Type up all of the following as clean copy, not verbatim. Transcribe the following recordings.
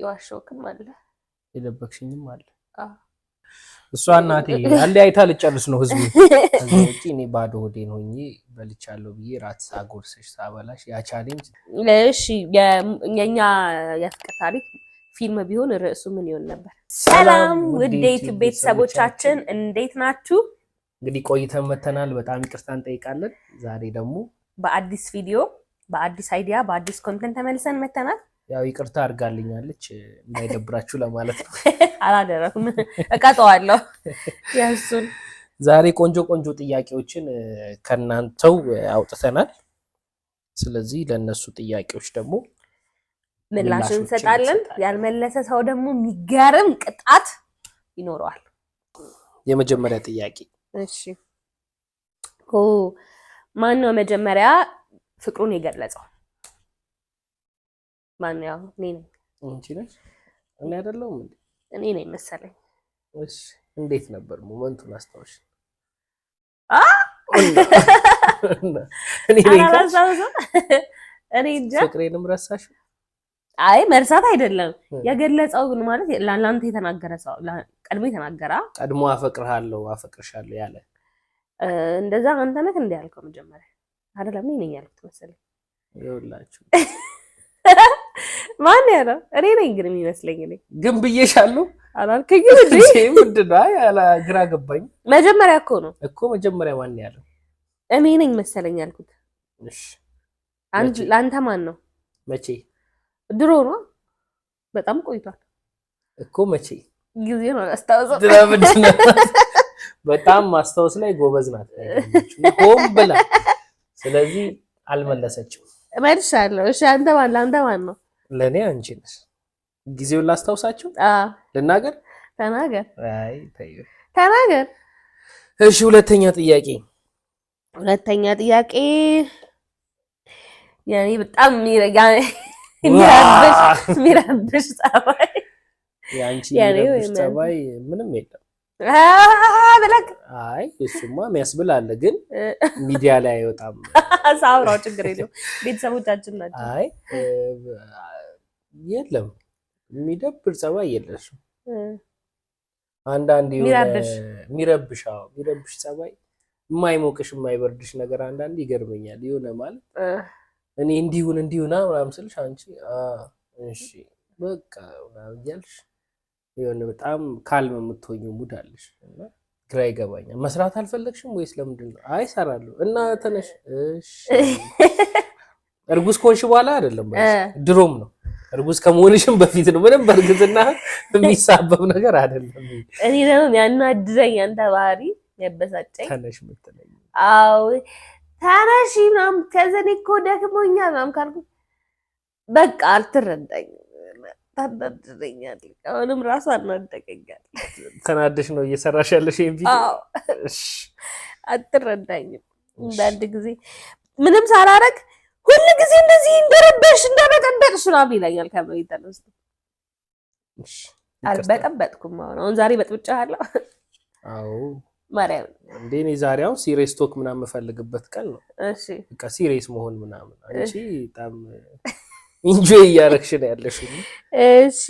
የዋሸሁክም አለ። የደበቅሽኝም አለ። አዎ። እሷ እናቴ አንዴ አይታ ልጨርስ ነው ህዝቡ። ከዛ ውጪ እኔ ባዶ ሆዴን ሆኜ በልቻለሁ ብዬ ራት ሳጎርስሽ ሳበላሽ ያ challenge። እሺ፣ የኛ የፍቅር ታሪክ ፊልም ቢሆን ርዕሱ ምን ይሆን ነበር? ሰላም ውድ የዩቲዩብ ቤተሰቦቻችን፣ እንዴት ናችሁ? እንግዲህ ቆይተን መተናል። በጣም ይቅርታ እንጠይቃለን። ዛሬ ደግሞ በአዲስ ቪዲዮ፣ በአዲስ idea፣ በአዲስ content ተመልሰን መተናል። ያው ይቅርታ አድርጋልኛለች እንዳይደብራችሁ ለማለት ነው። አላደረኩም፣ እቀጠዋለሁ የእሱን። ዛሬ ቆንጆ ቆንጆ ጥያቄዎችን ከእናንተው አውጥተናል። ስለዚህ ለእነሱ ጥያቄዎች ደግሞ ምላሽ ምላሾችን እንሰጣለን። እንሰጣለን። ያልመለሰ ሰው ደግሞ የሚገርም ቅጣት ይኖረዋል። የመጀመሪያ ጥያቄ። እሺ፣ ኦ ማን ነው መጀመሪያ ፍቅሩን የገለጸው? ማን ነው? ያው እኔ ነኝ። አንቺ ነሽ? እኔ አይደለሁም እንዴ? እኔ ነኝ መሰለኝ። እሺ፣ እንዴት ነበር moment ኡን አስታውሽ? አ እኔ ነኝ ካልሽ አላስታውስም። እኔ እንጃ። ፍቅሬንም ረሳሽ? አይ፣ መርሳት አይደለም፣ የገለጸው ግን ማለት ለአንተ የተናገረ ሰው ቀድሞ የተናገረ። ቀድሞ አፈቅርሃለሁ፣ አፈቅርሻለሁ ያለ። እንደዛ አንተ ነህ እንደ ያልከው መጀመሪያ? አይደለም፣ እኔ ነኝ ያልኩት መሰለኝ። ይኸውላችሁ። ማን ያለው? እኔ ነኝ ግን የሚመስለኝ እኔ። ግን ብዬሻለሁ። አላልከኝም እንዴ? ምንድን ነው? አይ ግራ ገባኝ። መጀመሪያ እኮ ነው። እኮ መጀመሪያ ማን ያለው? እኔ ነኝ መሰለኝ ያልኩት። እሺ። አንድ መቼ? ለአንተ ማን ነው? መቼ? ድሮ ነው፣ በጣም ቆይቷል። እኮ መቼ? ጊዜ ነው አላስታውሰው። ለምንድን ነው? በጣም ማስታወስ ላይ ጎበዝ ናት ሆን ብላ። ስለዚህ አልመለሰችም። እመልሻለሁ። እሺ፣ አንተ ማን ለአንተ ማን ነው? ለእኔ አንቺ ነሽ። ጊዜውን ላስታውሳችሁ? አዎ። ልናገር? ተናገር። አይ ተይው። ተናገር። እሺ፣ ሁለተኛ ጥያቄ። ሁለተኛ ጥያቄ የኔ በጣም የሚረብሽ ጸባይ። የአንቺ የኔ የሚረብሽ ወይም ጸባይ ምንም የለም። ብለህ አይ፣ እሱማ የሚያስብል አለ፣ ግን ሚዲያ ላይ አይወጣም። ሳውራው ችግር የለውም፣ ቤተሰቦቻችን ናቸው። አይ የለም፣ የሚደብር ጸባይ የለሽም። አንዳንድ የሆነ የሚረብሽ? የሚረብሽ፣ አዎ፣ የሚረብሽ ጸባይ፣ የማይሞቅሽ የማይበርድሽ ነገር አንዳንድ ይገርመኛል። የሆነ ማለት እኔ እንዲሁን እንዲሁና ምናምን ስልሽ አንቺ አ እሺ በቃ ምናምን እያልሽ የሆነ በጣም calm የምትሆኚው mood አለሽ እና ግራ ይገባኛል። መስራት አልፈለግሽም ወይስ ለምንድን ነው? አይ እሰራለሁ እና ተነሽ እሺ። እርጉዝ ከሆንሽ በኋላ አይደለም፣ ድሮም ነው። እርጉዝ ከመሆንሽም በፊት ነው። ምንም በእርግዝና የሚሳበብ ነገር አይደለም። እኔ ደግሞ የሚያናድደኝ አንተ ባህሪ ያበሳጨኝ ተነሽ የምትለኝ። አዎ፣ ተነሺ ምናምን፣ ከዛ እኔ እኮ ደክሞኛል ምናምን ካልኩ በቃ አልትረዳኝም፣ ታናድደኛለህ። አሁንም ራሱ አናደቀኛል። ተናደሽ ነው እየሰራሽ ያለሽ ይሄን ቪዲዮ? አዎ። እሺ። አትረዳኝም። አንዳንድ ጊዜ ምንም ሳላረግ ሁል ጊዜ እንደዚህ እንደረበሽ እንደበጠበጥሽ ምናምን ይለኛል ከመሬት ተነስቶ። እሺ። አልበጠበጥኩም። አሁን ዛሬ በጥብጫለሁ። አዎ። ማርያም። እንዴ፣ እኔ ዛሬ አሁን serious talk ምናምን የምፈልግበት ቀን ነው። እሺ። በቃ serious መሆን ምናምን፣ አንቺ በጣም enjoy እያደረግሽ ነው ያለሽው። እሺ፣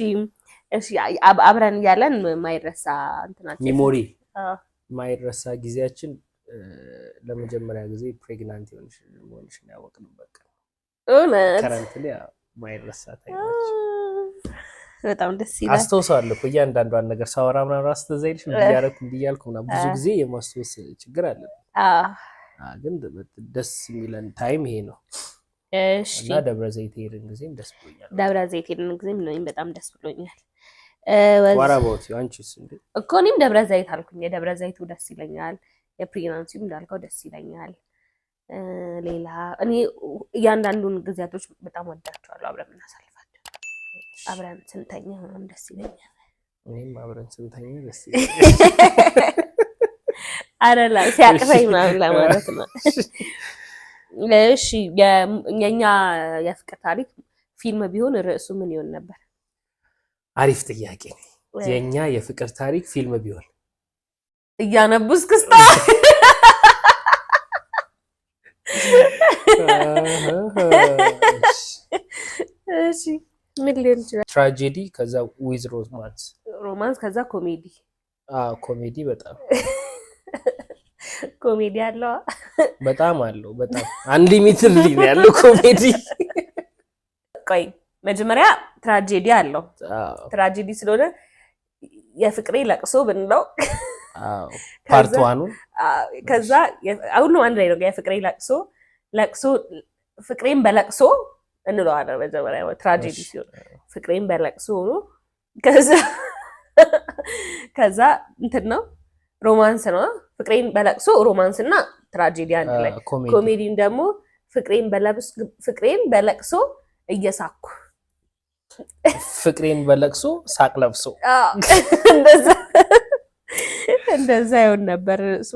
አብረን እያለን የማይረሳ እንትናችን? Memory? አዎ። የማይረሳ ጊዜያችን ለመጀመሪያ ጊዜ pregnant የሆንሽ መሆንሽን ያወቅንበት ቀን። እውነት? Currently የማይረሳ time ኣችን። በጣም ደስ ይላል። አስታውሰዋለሁ እኮ እያንዳንዷን ነገር ሳወራ ምናምን እራሱ ትዝ አይልሽ? እንዲህ እያደረኩ እንዲህ እያልኩ ምናምን ብዙ ጊዜ የማስታወስ ችግር አለ። ግን ደስ የሚለን time ይሄ ነው። እና ደብረ ዘይት የሄድን ጊዜም ደስ ብሎኛል። ደብረ ዘይት የሄድን ጊዜም እኔም በጣም ደስ ብሎኛል። What about አንቺስ እንዴ? እኮ እኔም ደብረ ዘይት አልኩኝ። የደብረ ዘይቱ ደስ ይለኛል። የ pregnancy ውም እንዳልከው ደስ ይለኛል። ሌላ እኔ እያንዳንዱን ጊዜያቶች በጣም ወዳቸዋለሁ። አብረን የምናሳልፋቸው፣ አብረን ስንተኛ ምናምን ደስ ይለኛል። እኔም አብረን ስንተኛ ደስ ይለኛል። አይደለም፣ ሲያቅፈኝ ምናምን ለማለት ነው። እሺ፣ የኛ የፍቅር ታሪክ ፊልም ቢሆን ርዕሱ ምን ይሆን ነበር? አሪፍ ጥያቄ ነው። የኛ የፍቅር ታሪክ ፊልም ቢሆን እያነቡ እስክስታ። እሺ። ምን ሊሆን ይችላል? ትራጀዲ ከዛ with romance። Romance ከዛ ኮሜዲ። ኮሜዲ በጣም። ኮሜዲ አለው። በጣም አለው። በጣም unlimited ነው ያለው ኮሜዲ። ቆይ፣ መጀመሪያ ትራጀዲ አለው። ትራጀዲ ስለሆነ የፍቅሬ ለቅሶ ብንለው። Part one ኑ። ከዛ ሁሉም አንድ ላይ ነው። የፍቅሬ ለቅሶ፣ ለቅሶ፣ ፍቅሬን በለቅሶ እንለዋለን። መጀመሪያ ትራጀዲ ሲሆን ፍቅሬን በለቅሶ ሆኖ ከዛ እንትን ነው፣ romance ነው። ፍቅሬን በለቅሶ romance እና ትራጀዲ አንድ ላይ። ኮሜዲን ደግሞ ፍቅሬን በለቅሶ እየሳኩ። ፍቅሬን በለቅሶ ሳቅ ለብሶ። እንደዛ ይሆን ነበር ርዕሱ።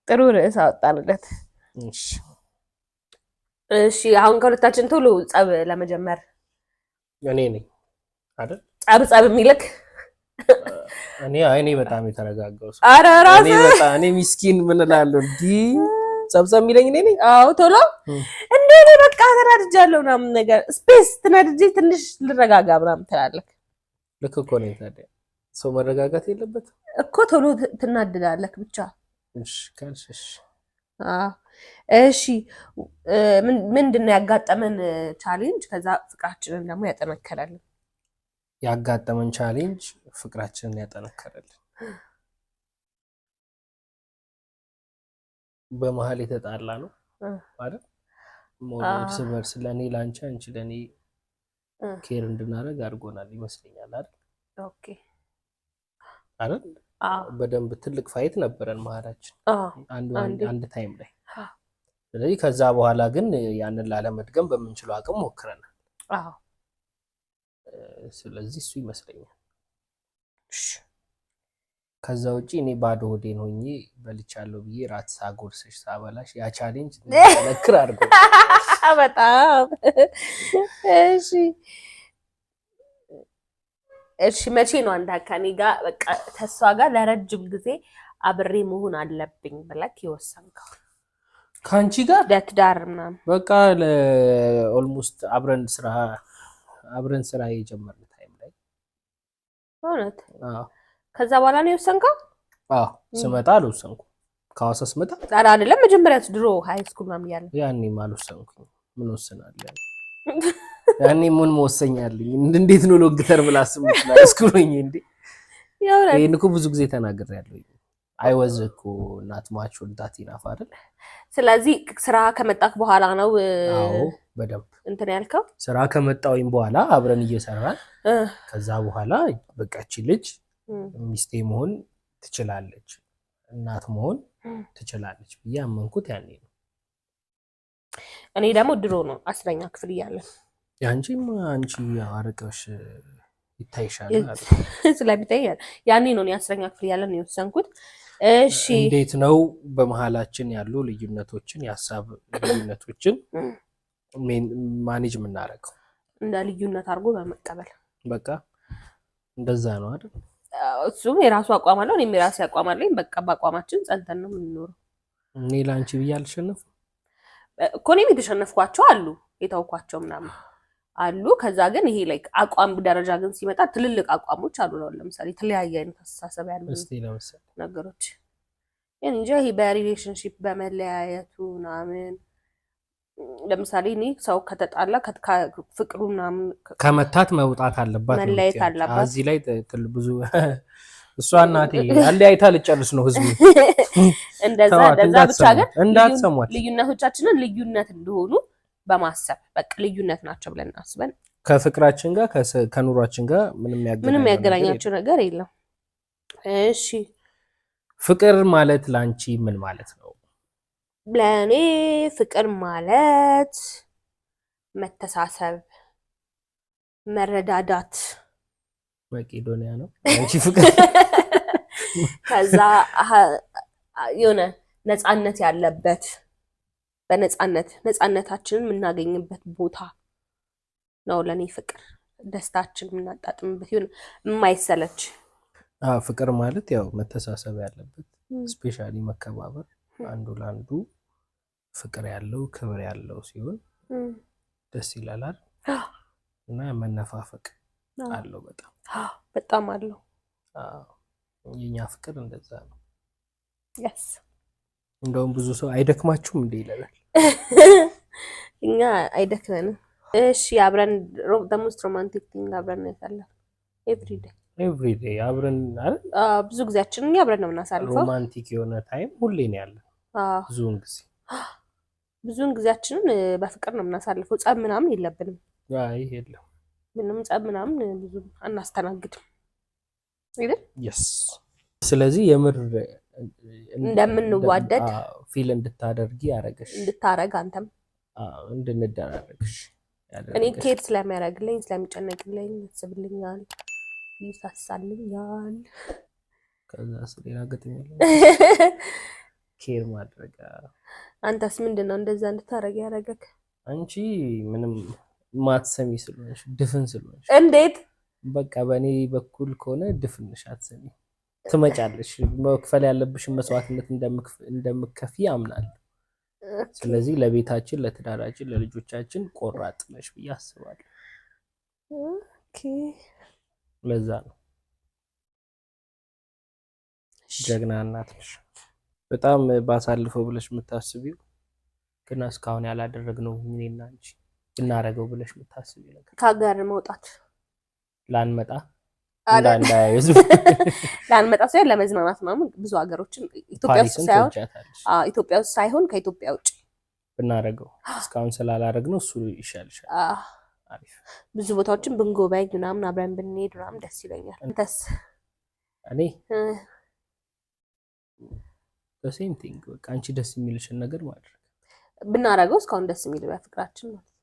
ጥሩ ርዕስ አወጣንለት። እሺ፣ አሁን ከሁለታችን ቶሎ ጸብ ለመጀመር እኔ ነኝ አይደል? ጸብ ጸብ የሚልክ። እኔ እኔ በጣም የተረጋጋው ሰው። ኧረ እኔ በጣም፣ እኔ ሚስኪን ምን እላለሁ? እንዲህ ጸብጸብ የሚለኝ እኔ ነኝ። አዎ፣ ቶሎ እንዴ እኔ በቃ ተናድጃለሁ ምናምን ነገር space ተናድጄ ትንሽ ልረጋጋ ምናምን ትላለህ። ልክ እኮ ነኝ። ታዲያ ሰው መረጋጋት የለበትም? እኮ ቶሎ ትናድዳለህ ብቻ። እሺ ካልሽ እሺ። እሺ፣ ምንድን ነው ያጋጠመን challenge ከዛ ፍቅራችንን ደግሞ ያጠነከረልን? ያጋጠመን challenge ፍቅራችንን ያጠነከረልን፣ በመሀል የተጣላ ነው አይደል? እርስ በርስ ለእኔ ለአንቺ፣ አንቺ ለእኔ care እንድናደርግ አድርጎናል ይመስለኛል አይደል? Okay። አይደል? በደንብ ትልቅ fight ነበረን መሀላችን አንድ time ላይ። ስለዚህ ከዛ በኋላ ግን ያንን ላለመድገም በምንችለው አቅም ሞክረናል። ስለዚህ እሱ ይመስለኛል። ከዛ ውጪ እኔ ባዶ ሆዴን ሆኜ በልቻለሁ ብዬ ራት ሳጎርስሽ ሳበላሽ ያ challenge ነክር አድርጎ። በጣም እሺ። እሺ፣ መቼ ነው አንተ ከኔ ጋር በቃ ከእሷ ጋር ለረጅም ጊዜ አብሬ መሆን አለብኝ ብለህ የወሰንከው? ከአንቺ ጋር? ለትዳር ምናምን። በቃ almost አብረን ስራ የጀመርን time ላይ። እውነት? ከዛ በኋላ ነው የወሰንከው? አዎ፣ ስመጣ አልወሰንኩም። ከሐዋሳ ስመጣ። ኧረ አይደለም፣ መጀመሪያ ድሮ high school ምናምን እያለ። ያኔም አልወሰንኩም። ምን ወስናለሁ? ያኔ ምን መወሰኛለኝ? እንዴት ነው long term ላስብ ይችላል? School ሆኜ እንዴ? ይሄን እኮ ብዙ ጊዜ ተናግሬያለሁ። I was እኮ not mature that enough አይደል? ስለዚህ ስራ ከመጣክ በኋላ ነው? አዎ፣ በደንብ። እንትን ያልከው? ስራ ከመጣሁኝ በኋላ አብረን እየሰራን ከዛ በኋላ በቃ እቺ ልጅ ሚስቴ መሆን ትችላለች፣ እናት መሆን ትችላለች ብዬ አመንኩት ያኔ ነው። እኔ ደግሞ ድሮ ነው፣ 10ኛ ክፍል እያለን። የአንቺም አንቺ አርቀሽ ይታይሻል። ስለሚታይ ያኔ ነው፣ እኔ 10ኛ ክፍል እያለን ነው የወሰንኩት። እሺ። እንዴት ነው በመሀላችን ያሉ ልዩነቶችን፣ የሀሳብ ልዩነቶችን manage የምናደርገው? እንደ ልዩነት አድርጎ በመቀበል። በቃ እንደዛ ነው አይደል? እሱም የራሱ አቋም አለው፣ እኔም የራሴ አቋም አለኝ። በቃ በአቋማችን ጸንተን ነው የምንኖረው። እኔ ለአንቺ ብዬ አልሸነፍም። እኮ እኔም የተሸነፍኳቸው አሉ፣ የተውኳቸው ምናምን አሉ። ከዛ ግን ይሄ like አቋም ደረጃ ግን ሲመጣ ትልልቅ አቋሞች አሉ ነው። ለምሳሌ የተለያየ አይነት አስተሳሰብ ያሉ እስቲ ለምሳሌ? ነገሮች እንጃ፣ ይሄ በ relationship በመለያየቱ ምናምን፣ ለምሳሌ እኔ ሰው ከተጣላ ፍቅሩ ምናምን ከመታት መውጣት አለባት ነው መለያየት የምትይው። አለባት። እዚህ ላይ ብዙ እሷ እናቴ አለያይታ ልጨርስ ነው ህዝቡ። እንደዛ ተዋት፣ እንደዛ ብቻ ግን እንዳትሰሟት። ልዩነቶቻችንን ልዩነት እንደሆኑ በማሰብ፣ በቃ ልዩነት ናቸው ብለን አስበን ከፍቅራችን ጋር ከኑሯችን ጋር ምንም ምንም ያገናኘው ነገር ያገናኛቸው ነገር የለም። እሺ። ፍቅር ማለት ለአንቺ ምን ማለት ነው? ለእኔ ፍቅር ማለት መተሳሰብ፣ መረዳዳት። መቄዶንያ ነው አንቺ ፍቅር። ከዛ የሆነ ነፃነት ያለበት፣ በነፃነት ነፃነታችንን የምናገኝበት ቦታ ነው ለእኔ ፍቅር። ደስታችን የምናጣጥምበት፣ የሆነ የማይሰለች። አዎ፣ ፍቅር ማለት ያው መተሳሰብ ያለበት፣ especially መከባበር፣ አንዱ ለአንዱ ፍቅር ያለው፣ ክብር ያለው ሲሆን ደስ ይላል አይደል? እና መነፋፈቅ አለው በጣም። በጣም አለው። አዎ፣ የኛ ፍቅር እንደዛ ነው። Yes. እንደውም ብዙ ሰው አይደክማችሁም እንደ ይለናል። እኛ አይደክመንም። እሺ፣ አብረን the most romantic thing አብረን ነው ያሳለፍነው every day። Every day አብረን አይደል? ብዙ ጊዜያችንን እኛ አብረን ነው የምናሳልፈው። Romantic የሆነ time ሁሌ ነው ያለን ብዙውን ጊዜ። ብዙውን ጊዜያችንን በፍቅር ነው የምናሳልፈው። ጸብ ምናምን የለብንም። አይ የለም። ምንም ጸብ ምናምን ብዙ አናስተናግድም አይደል? Yes። ስለዚህ የምር እንደምንዋደድ feel እንድታደርጊ ያደረገሽ እንድታረግ አንተም አዎ፣ እንድንደራረግሽ እኔ ያደረገሽ። Care ስለሚያደርግልኝ፣ ስለሚጨነቅልኝ፣ ያስብልኛል፣ ይሳሳልኛል። ከዛ ሌላ ገጥም የለም። Care ማድረግ። አንተስ ምንድን ነው እንደዛ እንድታረግ ያደረገክ? አንቺ ምንም ማትሰሚ ስለሆንሽ፣ ድፍን ስለሆንሽ። እንዴት? በቃ በእኔ በኩል ከሆነ ድፍንሽ፣ አትሰሚ፣ ትመጫለሽ። መክፈል ያለብሽን መስዋዕትነት እንደምከፊ አምናለሁ። ስለዚህ ለቤታችን፣ ለትዳራችን፣ ለልጆቻችን ቆራጥ ነሽ ብዬ አስባለሁ። ለዛ ነው። ጀግና እናት ነሽ። በጣም ባሳልፈው ብለሽ የምታስቢው ግን እስካሁን ያላደረግነው፣ እኔና አንቺ ብናረገው ብለሽ የምታስቢው ነገር? ከሀገር መውጣት። ላንመጣ አረ፣ እንዳያይዙ። ላንመጣ ሳይሆን ለመዝናናት ምናምን ብዙ ሀገሮችን ኢትዮጵያ ውስጥ ፓሪስን ሳይሆን ትወጃታለሽ። አዎ፣ ኢትዮጵያ ውስጥ ሳይሆን ከኢትዮጵያ ውጭ። ብናረገው እስካሁን ስላላረግነው እሱ ይሻልሻል። አዎ፣ አሪፍ። ብዙ ቦታዎችን ብንጎበኝ ምናምን፣ አብረን ብንሄድ ምናምን ደስ ይለኛል። አንተስ? እኔ በ same thing፣ በቃ አንቺ ደስ የሚልሽን ነገር ማድረግ። ብናረገው እስካሁን ደስ የሚል በፍቅራችን ማለት ነው።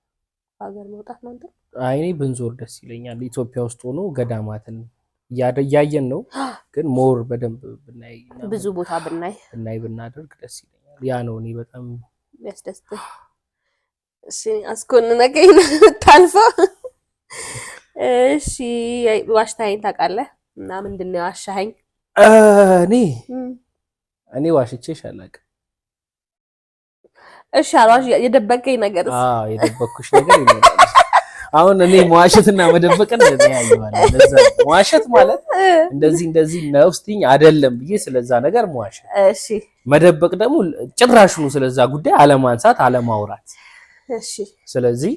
ከሀገር መውጣት ነው አንተ? አይ፣ እኔ ብንዞር ደስ ይለኛል። ኢትዮጵያ ውስጥ ሆኖ ገዳማትን እያየን ነው፣ ግን more በደንብ ብናይ እና ብዙ ቦታ ብናይ። ብናይ፣ ብናደርግ ደስ ይለኛል። ያ ነው እኔ በጣም የሚያስደስት። እሺ፣ አስኮንነከኝ ነው የምታልፈው። እሺ፣ ዋሽታኸኝ ታውቃለህ? እና ምንድን ነው የዋሻኸኝ? እኔ ዋሽቼሽ አላውቅም። እሺ፣ አልዋሽ፣ የደበቀኝ ነገርስ? አዎ፣ የደበቅኩሽ ነገር ይኖራል። አሁን እኔ መዋሸትና መደበቅን ለያየዋለሁ። ለዛ ነው። መዋሸት ማለት እንደዚህ እንደዚህ ነው ስትይኝ አይደለም ብዬ ስለዛ ነገር መዋሸት። መደበቅ ደግሞ ጭራሹኑ ስለዛ ጉዳይ አለማንሳት፣ አለማውራት። ስለዚህ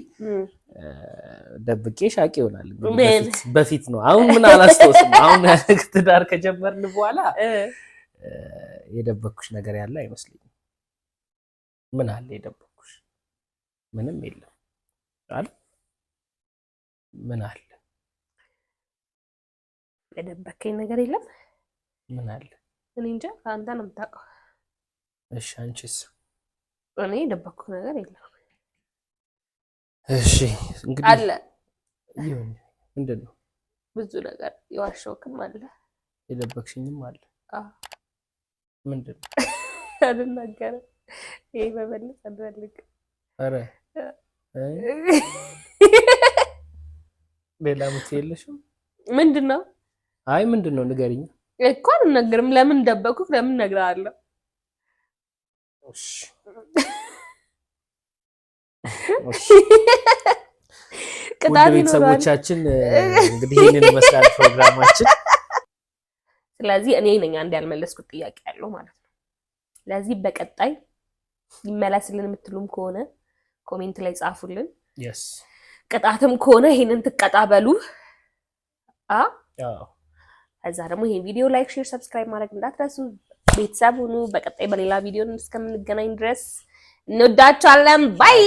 ደብቄሽ አውቅ ይሆናል እንግዲህ። ምን? በፊት ነው። አሁን ምን አላስታውስም። አሁን ትዳር ከጀመርን በኋላ የደበቅኩሽ ነገር ያለ አይመስለኝም። ምን አለ የደበቅኩሽ? ምንም የለም አይደል? ምን አለ? የደበከኝ ነገር የለም። ምን አለ? እኔ እንጃ፣ አንተ ነው የምታውቀው። እሺ፣ አንቺስ? እኔ የደበቅኩት ነገር የለም። እሺ እንግዲህ አለ። ይሁን። ምንድን ነው? ብዙ ነገር የዋሸሁክም አለ። የደበቅሽኝም አለ። አዎ። ምንድን ነው? አልናገርም። ይሄ መመለስ አልፈልግም። ኧረ እ ሌላ ምት የለሽም? ምንድን ነው? አይ፣ ምንድን ነው ንገሪኝ። እኮ አልናገርም። ለምን ደበቅኩክ? ለምን እነግርሃለሁ? እሺ እሺ። ውድ ቅጣት ይኖራል። ቤተሰቦቻችን፣ እንግዲህ ይህንን ይመስላል ፕሮግራማችን። ስለዚህ እኔ ነኝ አንድ ያልመለስኩት ጥያቄ ያለው ማለት ነው። ስለዚህ በቀጣይ ይመለስልን የምትሉም ከሆነ comment ላይ ጻፉልን። Yes. ቅጣትም ከሆነ ይሄንን ትቀጣ በሉ። ከዛ ደግሞ ይሄን ቪዲዮ like፣ share፣ subscribe ማድረግ እንዳትረሱ። ቤተሰብ ሁኑ። በቀጣይ በሌላ ቪዲዮ እስከምንገናኝ ድረስ እንወዳችኋለን። Bye.